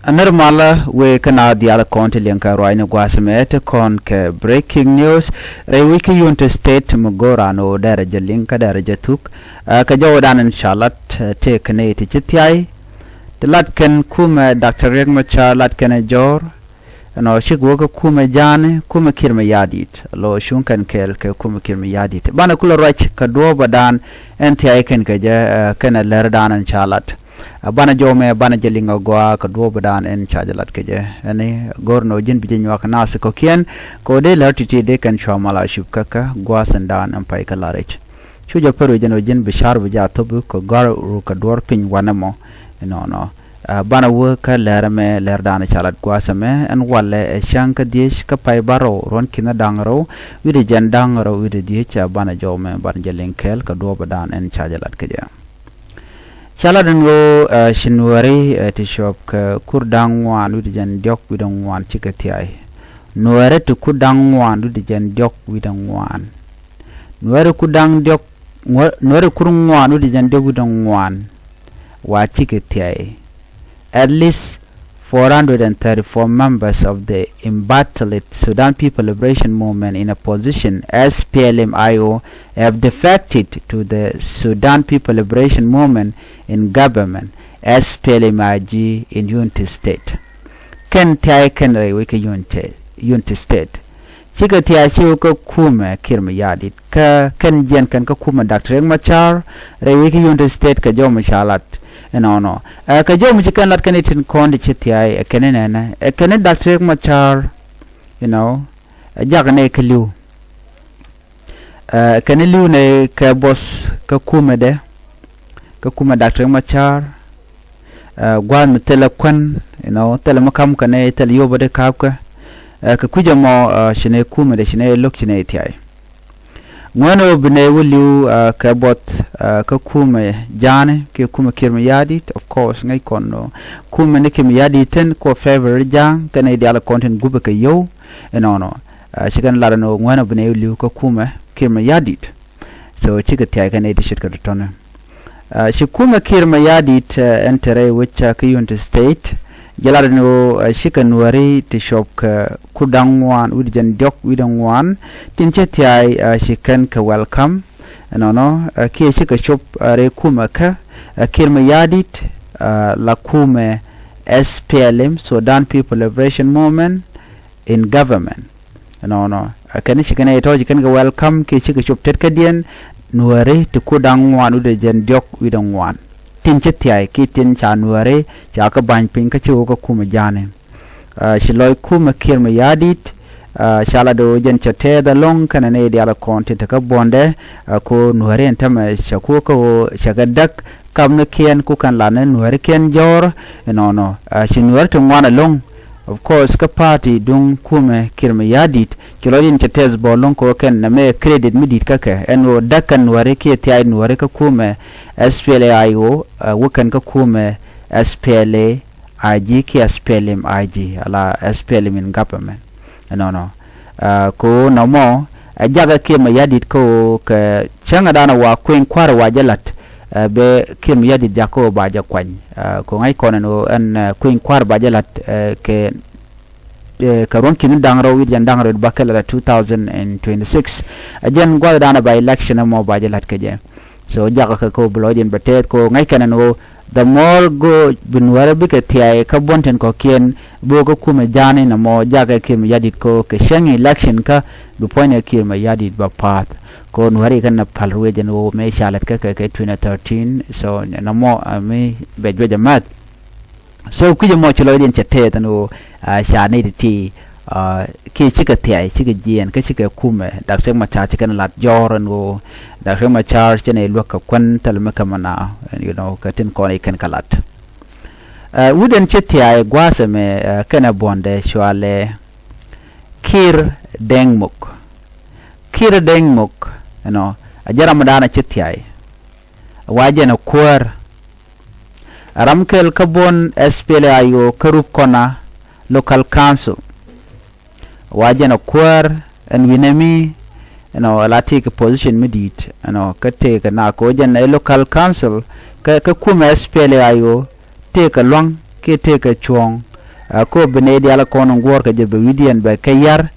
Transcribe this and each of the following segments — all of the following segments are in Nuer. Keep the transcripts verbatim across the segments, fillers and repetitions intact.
Anär malä wëë kä na diaal kɔn ti liɛŋ kɛ ruacni gua̱a̱th mɛ ti kɔn kɛ breaking news. Rɛy wec kä Unity State mi go̱o̱r an ɣöö dɛrɛ jɛ liŋ kä dɛrɛ jɛ thuk. Ɛ, kɛ jɔwdan in ca lat, ɛ, tëëkɛ nɛy ti ci thiay. Ti lat kɛn kumɛ Doctor Riek Machar, lat kɛn ɛ jɔ̱ɔ̱r. Ɛnɔ cik wä kä kumɛ Ja̱a̱ni, kumɛ Kiir Mayardit. Lɔ cuŋ kɛn kɛɛl kɛ kumɛ Kiir Mayardit. Banɛ kulɛ ruac kɛ duɔ̱ɔ̱pädan ɛn thiay kɛn kɛ jɛ, ɛ, kɛn ɛ lärdan in ca lat. Ɛ, banɛ jɔw mɛ banɛ jɛ liŋ agɔaa kɛ duɔ̱ɔ̱pädan ɛn ca jɛ lat kɛ jɛ. Ɛni go̱r nɔ ji̱n bi jɛ nyuak naath kɔ̱kiɛn kɛ ɣöö dee lär ti̱ti̱ dee kɛn cua mal a cup kä kä gua̱a̱th ɛn dan ɛn pay kä la̱r i̱c. Cu jɛ pär wi̱c ɛn ɣöö ji̱n bi ca̱r bi jɛ a thop kɛ gɔ̱a̱r ru kɛ duɔ̱ɔ̱r piny wanɛ mɔ. Ɛnɔnɔ, ɛ, banɛ wä kä lär ɛmɛ, lärdan ca lat gua̱a̱th ɛmɛ ɛn walɛ ɛ cäŋ kä dhieec kä pay bärɔw ruɔ̱n ki̱n da̱ŋ rɛw wi̱cdɛ jiɛn da̱ŋ rɛw wi̱cdɛ dhieec. Ɛ, banɛ jɔw mɛ banɛ jɛ liŋ kɛɛl kɛ duɔ̱ɔ̱pädan ɛn ca jɛ lat kɛ jɛ. Ca lat ɛn ɣöö, ɛ, ci Nuääri, ɛ, ti cuɔp kɛ kur da̱ŋ ŋuan wi̱cdɛ jiɛn diɔ̱k wi̱cdɛ ŋuan cikɛ thiay. Nuääri ti kur da̱ŋ ŋuan wi̱cdɛ jiɛn diɔ̱k wi̱cdɛ ŋuan. Nuääri kur da̱ŋ diɔ̱k, Nuä-, Nuääri kur ŋuan wi̱cdɛ jiɛn diɔ̱k wi̱cdɛ ŋuan wa cikɛ thiay. At least four hundred and thirty-four members of the embattled Sudan People Liberation Movement in opposition, S P L M I O, have defected to the Sudan People Liberation Movement in government, S P L M I G, in Unity State. Kɛn thiay kɛn rɛy wec kä Unity, Unity State. Cikɛ thiay ci wä kä kumɛ Kiir Mayardit. Kä kɛn jiɛn kɛn kä kumɛ Doctor Riek Machar rɛy wec kä Unity State kɛ jɔw mi ca lat. Ɛnɔnɔ. Ɛ, kɛ jɔw mi ci kɛn lat kɛn itin kɔn di ci thiay, ɛ, kɛn inɛnɛ. Ɛ, kɛn Doctor Riek Machar, you know, ɛ, jak nɛ kɛ li̱w. Ɛ, kɛn li̱w nɛ kɛ buɔth kä kumɛ dɛ. Kä kumɛ Doctor Riek Machar. Ɛ, gua̱a̱th mi thilɛ kuän, you know, thilɛ mi ka̱m kɛ nɛy, thilɛ yio̱w bä dee ka̱a̱pkɛ. Ɛ, kɛ kui̱c ɛmɔ, ɛ, ci nɛy kumɛ dee, ci nɛy lo̱k, ci nɛy thiay. Ŋuäänɛ ɣöö bi nɛy wä li̱w, ɛ, kɛ buɔth, ɛ, kä kumɛ Ja̱a̱ni kiɛ kumɛ Kiir Mayardit, of course, ŋäc kɔn ɣöö kumɛ ni Kiir Mayardit thi̱n kɛ ɣöö favor Ja̱a̱ŋ, kɛ nɛy diaal kɔn tin gupɛ kɛ yio̱w, ɛnɔnɔ. Ɛ, ci kɛn lat ɛn ɣöö ŋuäänɛ bi nɛy wä li̱w kä kumɛ Kiir Mayardit. So cikɛ thiay kɛn nɛy ti ce̱tkɛ tɔ̱tɔ̱ni. Ɛ, ci kumɛ Kiir Mayardit, ɛ, ɛn te rɛy wec kä Unity State. Jɛ lat ɛn ɣöö, ɛ, cikɛ Nuääri ti cuɔp kɛ kur da̱ŋ ŋuan wi̱cdɛ jiɛn diɔ̱k wi̱cdɛ ŋuan tin cä thiay, ɛ, ci kɛn kɛ welcome. Ɛnɔnɔ, ɛ, kiɛ cikɛ cop, ɛ, rɛy kumɛ kä, ɛ, Kiir Mayardit, ɛ, la kumɛ S P L M, Sudan People Liberation Movement in government. Ɛnɔnɔ, ɛ, kɛn ci kɛn ɛ tɔ̱ ci kɛn kɛ welcome kiɛ cikɛ cop tetkädiɛn Nuääri ti kur da̱ŋ ŋuan wi̱cdɛ jiɛn diɔ̱k wi̱cdɛ ŋuan. Tin cä thiay kiɛ tin ca Nuääri ca kɛ ba̱ny piny kä ci wä kä kumɛ Ja̱a̱ni. Ɛ, ci lɔc kumɛ Kiir Mayardit, ɛ, ca lat ɣöö jɛn cɛ tɛɛth ɛlɔ̱ŋ kɛnɛ nɛy diaal kɔn tin te kä buɔ̱ndɛ, ɛ, kɛ ɣöö Nuääri ɛn täämɛ cɛ kuäär kä ɣöö cɛ kɛ däk kapnikiɛn ku kɛn lat ni Nuäärikiɛn jɔ̱ɔ̱r, ɛnɔnɔ. Ɛ, ci Nuääri ti ŋuan ɛlɔ̱ŋ. Of course, kä party duŋ kumɛ Kiir Mayardit, ci lɔcdiɛn cɛ tɛth bä ɛlɔ̱ŋ kɛ ɣöö kɛn nɛmɛ credit mi di̱i̱t kä kɛ, ɛn ɣöö däk kɛn Nuääri kiɛ thiay Nuääri kä kumɛ S P L A I O, ɛ, wä kɛn kä kumɛ S P L A I G kiɛ S P L M I G, ala S P L M in government. Ɛnɔnɔ. Ɛ, kɛ ɣöö nɔmɔ, ɛ, jakä Kiir Mayardit kɛ ɣöö kɛ cäŋɛ danɔ wa kueny kua̱r wa jɛ la̱t, ɛ, bɛ Kiir Mayardit jakä ɣöö ba jɛ kuany. Ɛ, kɛ ɣöö ŋa̱c kɔn ɛn ɣöö ɛn, ɛ, kueny kua̱r ba jɛ la̱t, ɛ, kɛ, ɛ, kɛ ruɔ̱n ki̱n da̱ŋ rɛw wi̱cdɛ jiɛn da̱ŋ rɛw ba kɛ la̱t ɛ two thousand and twenty-six. Ɛ jɛn gua̱th danɔ ba election ɛmɔ ba jɛ la̱t kɛ jɛ. So jakä kɛ kɛ ɣöö bi lɔcdiɛn bɛ tɛth kɛ ɣöö ŋäc kɛn ɛn ɣöö the more go̱o̱r bi Nuäärä bikɛ thiay kä buɔ̱n tin kɔ̱kiɛn bi wä kä kumɛ Ja̱a̱ni nɔmɔ jakä Kiir Mayardit kɛ ɣöö kɛ cäŋ election kä bi puɔ̱nydɛ Kiir Mayardit bɛ pa̱a̱th. Kɛ ɣöö Nuääri kɛn nɛ päl ruëëc ɛn ɣöö mëë ca lät kä kɛ kɛ twenty thirteen. So nɔmɔ, ɛ, mi bɛ juɔc amäth. So kui̱c ɛmɔ ci lɔcdiɛn cɛ tɛth ɛn ɣöö, ɛ, ca nɛy ti̱ti̱, ɛ, kiɛ cikɛ thiay, cikɛ jiɛɛn kä cikɛ kumɛ Doctor Riek Machar ci kɛn lat jɔ̱ɔ̱r ɛn ɣöö Doctor Riek Machar cɛ nɛy luäk kɛ kuän thil mi kɛ mɛ na, you know, kɛ tin kɔn i̱ kɛn kɛ lat. Ɛ, wut ɛn ci thiay gua̱a̱th ɛmɛ, ɛ, kɛnɛ buɔ̱ndɛ cɔalɛ Kiir Deng Muk. Kiir Deng Muk, you know, ɛ jɛn ram mi da̱a̱n ɛ ci thiay. Wa jɛn ɛ kuäär. Ram kɛl kä buɔ̱n S P L A I O kä Rubkona Local Council. Wa jɛn ɛ kuäär ɛn wi̱nɛ mi, you know, la tëëkɛ position mi di̱i̱t, you know, kä tëëkɛ na kɛ ɣöö jɛn ɛ local council kä, kä kumɛ S P L A I O tëëkɛ lua̱ŋ kiɛ tëëkɛ cuɔ̱ɔ̱ŋ. Ɛ, kɔ bi nɛy diaal kɔn in guɔ̱ɔ̱r kɛ jɛ bɛ wi̱diɛn bɛ kɛ yar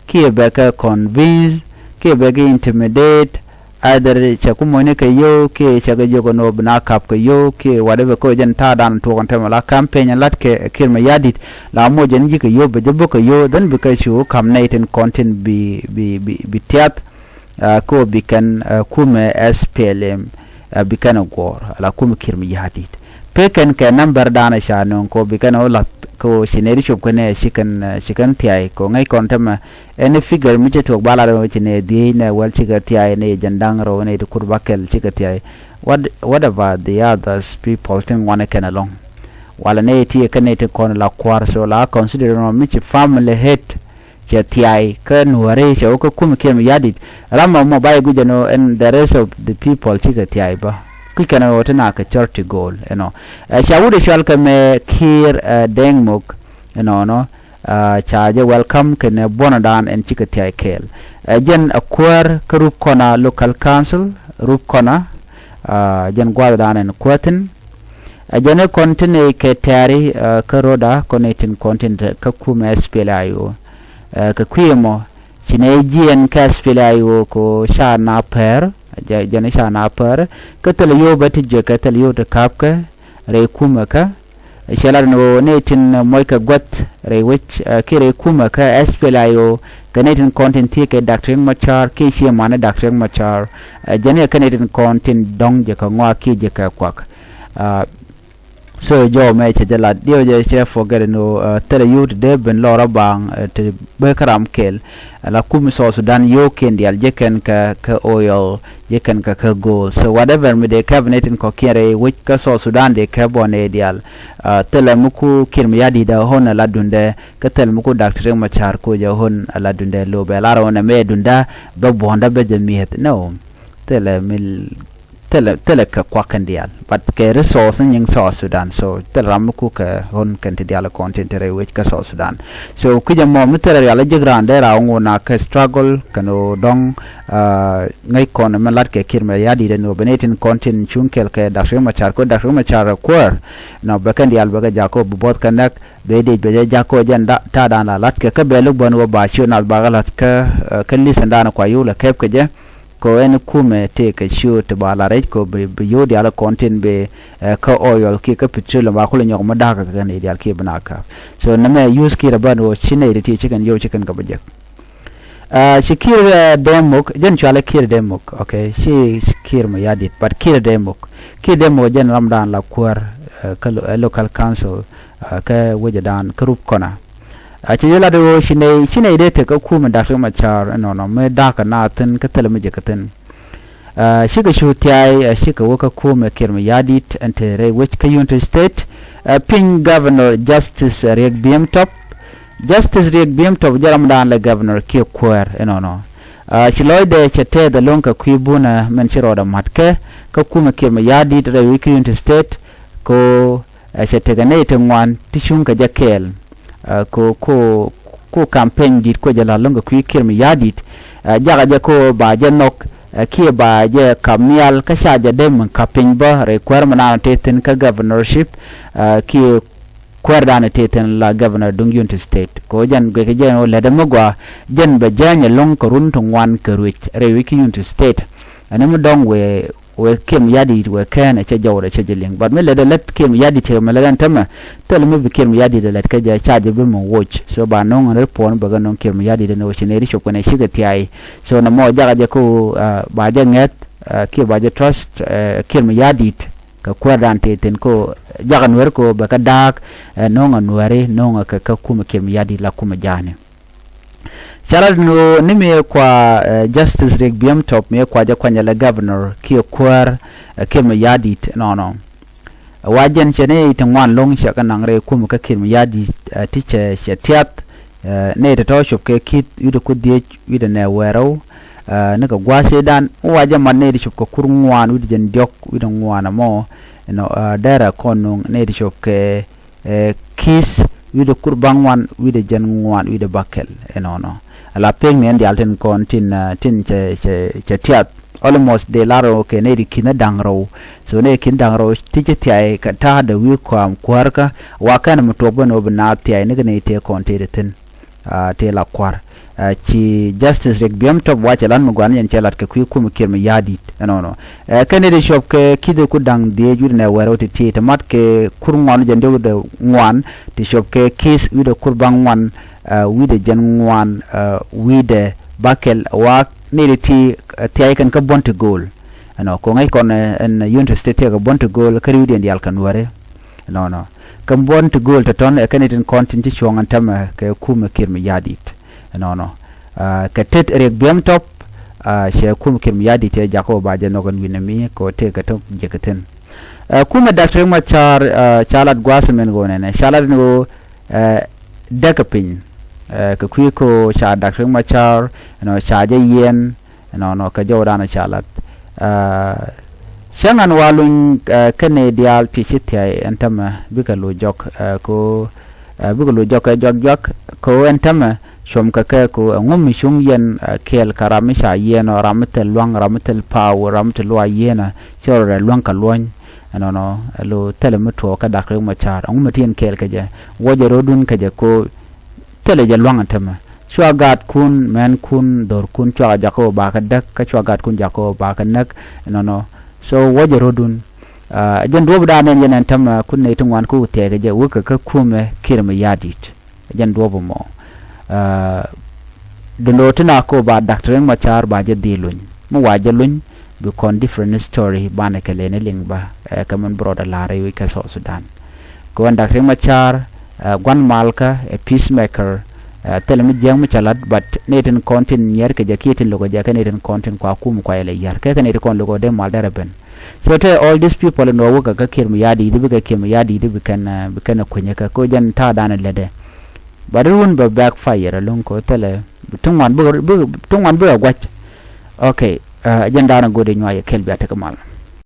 kiɛ bɛ kɛ convince kiɛ bɛ kɛ intimidate, either cɛ ku mɔcni kɛ yio̱w kiɛ cɛ kɛ jiök ɛn ɣöö bi na kap kɛ yio̱w kiɛ whatever. Kɔ jɛn ta̱a̱dan tuɔɔk ɛn tɛmɛ la campaign in la̱t kɛ Kiir Mayardit, la moc ɛn ji̱ kɛ yio̱w, bɛ jɛ bä kɛ yio̱w, then bi kɛ cu ka̱m nɛy tin kɔn tin bi, bi, bi, bi tiath. Ɛ, kɔ bi kɛn, ɛ, kumɛ S P L M, ɛ, bi kɛn ɛ guɔ̱ɔ̱r ala kumɛ Kiir Mayardit. Pekɛn kɛ number dan ɛ ca nööŋ kɔ bi kɛn ɛ wä la̱th kɔ ci nɛy ti cop kɛn ɛ ci kɛn, ɛ, ci kɛn thiay kɔ ŋäc kɔn tämɛ. Ɛn figure mi cɛ tuɔɔk ba lat ɛ ci nɛy dhieec nɛ wäl cikɛ thiay nɛy jɛn da̱ŋ rɛw nɛy ti kut ba kɛl cikɛ thiay. What, what about the others people tin ŋuan ɛ kɛn ɛlɔ̱ŋ? Walɛ nɛy ti ɛ kɛn nɛy ti kɔn la kua̱r, so la consider nɔ mi ci family head cɛ thiay kä Nuääri cɛ wä kä kumɛ Kiir Mayardit. Ram mɔ mɔ ba yɛ guic ɛn ɣöö ɛn the rest of the people cikɛ thiay bä. Kui̱ kɛn ɣöö ti na kɛ cɔr ti go̱o̱l ɛnɔ. Ɛ, ca wut ɛ cɔal kɛ mɛ Kiir, ɛ, Deng Mok ɛnɔnɔ. Ɛ, ca jɛ welcome kɛnɛ buɔnɔdan ɛn cikɛ thiay kɛɛl. Ɛ, jɛn ɛ kuäär kä Rup Kɔna Local Council, Rup Kɔna, ɛ, jɛn gua̱a̱thdan ɛn kuäär thi̱n. Ɛ, jɛn ɛ kɔn tin ɛ kɛ tɛ̈ri, ɛ, kä roda kɔn ɛ tin kɔn tin te kä kumɛ S P L A I O. Ɛ, kɛ kui̱ ɛmɔ ci nɛy jiɛn kä S P L A I O kɔ ca na pɛr, jɛ-, jɛn ca na pɛr, kä thilɛ yio̱w bä ti jiäkɛ, thilɛ yio̱w ti ka̱pkɛ rɛy kumɛ kä. Cɛ lat ni ɣöö nɛy tin mɔc kɛ guäth rɛy wec, ɛ, kiɛ rɛy kumɛ kä S P L A I O, kɛ nɛy tin kɔn tin thiee kɛ Doctor Riek Machar kiɛ ciɛ mani Doctor Riek Machar. Ɛ, jɛn ɛ kɛ nɛy tin kɔn tin dɔ̱ŋ jɛ kɛ ŋɔak kiɛ jɛ kɛ kuak. Ɛ, So jɔw mɛ cɛ jɛ lat diɛw jɛ cɛ forget ni ɣöö, ɛ, thilɛ yio̱w ti dee ben lɔrä baaŋ, ɛ, ti bek kä ram kɛl. Ala kum South Sudan yio̱wkiɛn diaal jɛ kɛn kɛ, kɛ oil, jɛ kɛn kɛ, kɛ gold. So whatever mi dee kɛp ni tin kɔ̱kiɛn rɛy wec kä South Sudan dee kɛp bɔ nɛy diaal. Ɛ, thilɛ mi ku Kiir Mayardit ɛ ɣɔ̱n ɛ la duundɛ, kä thilɛ mi ku Doctor Riek Machar ku jɛ ɣɔ̱n ɛ la duundɛ, lo̱ bɛ lar ɣɔ̱n ɛ mɛ duundä bɛ buɔ̱ndä bɛ jɛ mi̱eth. No. Thilɛ mi thilɛ, thilɛ kɛ kuak kɛn diaal. But kɛ resource ni nyiŋ South Sudan. So thilɛ ram mi kuk kɛ ɣɔ̱n kɛn ti diaal kɔn tin te rɛy wec kä South Sudan. So kui̱c ɛmɔ mi thilɛ rial a ji̱k raan dee ra ŋun a kɛ struggle kɛn ɣöö dɔ̱ŋ, ɛ, ŋäc kɔn mi lat kɛ Kiir Mayardit ɛn ɣöö ben itin kɔn tin cuŋ kɛl kɛ Doctor Riek Machar, kɛ Doctor Riek Machar kuäär. Nɔ bɛ kɛn diaal bɛ kɛ jakä bi buɔth kɛ näk, bɛ dec bɛ jɛ jakä jɛn da, ta̱a̱dan la lat kɛ, kä bɛ luk bän ɣöö ba ciö nath bakɛ la̱th kä, ɛ, kä list ɛn dan kua yio̱w lɛ kɛp kɛ jɛ. Kɛ ɣöö ɛn kumɛ tëëkɛ ciöt ti ba la rɛc kɛ ɣöö bi, bi yio̱w diaal kɔn tin bi, ɛ, kä oil kiɛ kä petroleum ba kulɛ nyɔk mi da̱a̱k kɛ kɛn i̱ diaal kiɛ bi na ka̱p. So nɛmɛ use Kiir ɛ bän ɣöö ci nɛy ti ti ci kɛn yio̱w ci kɛn kɛ bä jek. Ɛ, ci Kiir, ɛ, Deng Mok, jɛn cualɛ Kiir Deng Mok, okay? Ci, ci Kiir Mayardit, but Kiir Deng Mok. Kiir Deng Mok jɛn ramdan la kuäär, ɛ, kä lo-, ɛ, local council, ɛ, kä wecdan kä Rup Kɔna. Ɛ, ci jɛ lat ɣöö ci nɛy, ci nɛy dee tek kä kumɛ Doctor Machar ɛnɔnɔ mi da̱kä naath thi̱n kä thilɛ mi jɛ kɛ thi̱n. Ɛ, cikɛ cu thiay, ɛ, cikɛ wä kä kumɛ Kiir Mayardit ɛn te rɛy wec kä Unity State. Ɛ, piny Governor Justice Riek Biem Top. Justice Riek Biem Top jɛ ramdan lɛ governor kiɛ kuäär ɛnɔnɔ. Ɛ, ci lɔcdɛ cɛ tɛth ɛlɔ̱ŋ kɛ kui̱ bunä min ci rɔɔdɛ ma̱tkɛ kä kumɛ Kiir Mayardit rɛy wec kä Unity State. Kɛ ɣöö, ɛ, cɛ tekɛ nɛy ti ŋuan ti cuŋ kɛ jɛ kɛɛl. Ɛ, ko, ko, ko campaign di̱t ko jɛ la̱th lo̱ŋ kɛ kui̱ Kiir Mayardit. Ɛ, jakä jɛ ko ba jɛ nhɔk, ɛ, kiɛ ba jɛ kap nhial kä ca jɛ dee min kap piny bä rɛy kuäär mi naan tëë thi̱n kä governorship, ɛ, kiɛ kuäärdan tëë thi̱n la governor duŋ Unity State. Ko jɛn guic kɛ jɛ ɣöö lätdɛ mi gɔaa jɛn bɛ jääny ɛlɔ̱ŋ kɛ run ti ŋuan kɛ ruec rɛy wec kä Unity State. Ɛn mi dɔ̱ŋ wëë wëë Kiir Mayardit wëë kɛn ɛ cɛ jɔwdɛ cɛ jɛ liŋ. But mi lɛt ɛ lɛt Kiir Mayardit cɛ mɛ lɛ gɛn tämɛ. Thilɛ mi bi Kiir Mayardit ɛ lɛt kä jɛ ca jɛ bi mi woc. So ba no̱o̱ŋ ɛn ri puɔ̱n bɛ gɛ no̱o̱ŋ Kiir Mayardit ɛn ɣöö ci nɛy ri cop kɛn ɛ cikɛ thiay. So nɔmɔ jakä jɛ kä ɣöö, ɛ, ba jɛ ŋɛth, ɛ, kiɛ ba jɛ trust, ɛ, Kiir Mayardit kɛ kuäärdan tëë thi̱n kä ɣöö jakä Nuääri kä ɣöö bɛ kɛ da̱a̱k, ɛ, no̱o̱ŋ ɛ Nuääri, no̱o̱ŋ ɛ kɛ, kɛ kumɛ Kiir Mayardit la kumɛ ja̱a̱ni. Ca lat ni ɣöö ni mi kua, ɛ, Justice Riek Biem Top mi kua jɛ kuany ala governor kiɛ kuäär, ɛ, Kiir Mayardit nɔnɔ. Ɛ, wa jɛn cɛ ni ti ŋuan lo̱ŋ cɛ kɛ naŋ rɛy kumɛ kä Kiir Mayardit, ɛ, ti cɛ, cɛ tiath, ɛ, ni ti tɔ̱ cop kɛ ki̱th wi̱cdɛ kur dhieec wi̱cdɛ nɛ wɛɛrɛw, ɛ, ni kɛ gua̱a̱th cɛ dan wa jɛ mat ni ti cop kɛ kur ŋuan wi̱cdɛ jɛn diɔ̱k wi̱cdɛ ŋuan ɛmɔ, you know, ɛ, derɛ kɔn nuŋ ni ti cop kɛ ɛ, ki̱th wi̱cdɛ kur bäŋuan wi̱cdɛ jɛn ŋuan wi̱cdɛ bäkɛl ɛnɔnɔ. Ala pek ni ɛn diaal tin kɔn tin, ɛ, tin cɛ, cɛ, cɛ tiath. almost dee lar ɣöö kɛ nɛy ti ki̱n da̱ŋ rɛw. So nɛy ki̱n da̱ŋ rɛw ti ci thiay kɛ ta̱a̱dɛ wi̱i̱ kɔam kuäärkä, wa kɛn mi tuɔɔk ben ɣöö bi naath thiay nikɛ nɛy tëë kɔn tëëdɛ thi̱n. Tëë la kua̱r. Ci Justice Riek Biam Top wa cɛ lat mi gua̱n yɛn cɛ lat kɛ kui̱ kum Kiir Mayardit ɛnɔnɔ. Kɛn nɛy ti cuɔp kɛ ki̱th ku da̱ŋ dhieec wi̱cdɛ nɛ wɛr wä ti ti ti mat kɛ kur ŋuan jɛn diɔ̱kdɛ ŋuan, ti cuɔp kɛ ki̱th wi̱cdɛ kur baŋ ŋuan, wi̱cdɛ jɛn ŋuan, wi̱cdɛ bakɛl wa nɛy ti ti thiay kɛn kä buɔ̱n ti go̱o̱l. Ɛnɔ ko̱ ŋäc kɔn ɛn Unity State tiɛɛkɛ buɔ̱n ti go̱o̱l kä ri̱wdiɛn diaal kɛ Nuääri. Ɛnɔnɔ kɛ buɔ̱n ti go̱o̱l tɔ̱tɔ̱n ɛ kɛn itin kɔn tin ci cuɔ̱ŋ ɛn tämɛ kɛ kumɛ Kiir Mayardit. Ɛnɔnɔ kɛ tet Riek Biam Top, cɛ kumɛ Kiir Mayardit cɛ jakä ɣöö ba jɛ nhɔk ɛn wi̱nɛ mi kɛ ɣöö tëëkɛ tɔ̱ jiäkä thi̱n. Kumɛ Doctor Riek Machar ca lat gua̱a̱th ɛmɛn ɣöö nɛnɛ ca lat ɛn ɣöö däkɛ piny kɛ kui̱ kɛ ɣöö ca Doctor Riek Machar ɛnɔ ca jɛ yiɛn. Ɛnɔnɔ kɛ jɔwdan ca lat. Cäŋ ɛn wa luny kɛn nɛy diaal ti ci thiay ɛn tämɛ bikɛ lo̱c jɔk kɛ ɣöö bikɛ lo̱c jɔk kɛ juak juak kɛ ɣöö ɛn tämɛ cuɔm kɛ kɛ kɛ ɣöö ɛŋu mi cuŋ yɛn kɛɛl kɛ ram mi ca yiɛn ɔ, ram mi thil lua̱ŋ, ram mi thil paw, ram mi thil luaak yiɛn ɔ, ci rɔ rɛ luäŋ kɛ luɔ̱ny. Ɛnɔnɔ ɛ lo̱ thilɛ mi tuɔɔk kɛ Doctor Riek Machar, ɛŋu mi ti yɛn kɛɛl kɛ jɛ, wä jɛ rɔ̱dun kɛ jɛ kɛ ɣöö thilɛ jɛ lua̱ŋ ɛn tämɛ. Cua gaatkun, mɛnkun, dhɔrkun, cua jakä ɣöö bakɛ däk, kä cua gaatkun jakä ɣöö bakɛ näk. Ɛnɔnɔ. So wä jɛ rɔ̱dun. Ɛ jɛn duɔ̱ɔ̱pdan ɛn yɛn ɛn tämɛ kun nɛy ti ŋuan ku thiɛɛkɛ jɛ wekɛ kä kumɛ Kiir Mayardit. Ɛ jɛn duɔ̱ɔ̱p ɛmɔ. Dundo ti na ko ba Doctor Riek Machar ba jɛ dhil luny. Mi wa jɛ luny bi kɔn different story banɛ kɛ leni liŋ ba kɛ min brother lar iwi kɛ South Sudan. Kɛ ɣän Doctor Riek Machar gua̱n malkä ɛ peacemaker. Thilɛ mi jiäk mi ca lat, but ni tin kɔn tin nyiɛr kɛ jɛ kiɛ tin lo̱k kɛ jɛ kɛ ni tin kɔn tin kua kum kua yɛlɛ yär kɛ kɛ ni tin kɔn lo̱k kɛ dee mal derɛ ben. So te all these people in wä wä kɛ kɛ Kiir Mayardit bikɛ Kiir Mayardit bikɛn bikɛn kunyɛ kɛ ko jɛn ta̱a̱ danɛ lɛdɛ. But it won't be backfire ɛlɔ̱ŋ kɛ thilɛ ti ŋuan bikɛ bikɛ ti ŋuan bikɛ gua̱c. Okay. Jɛn da̱a̱n a go̱o̱dɛ nyuac ɛ kɛl bia tekɛ mal.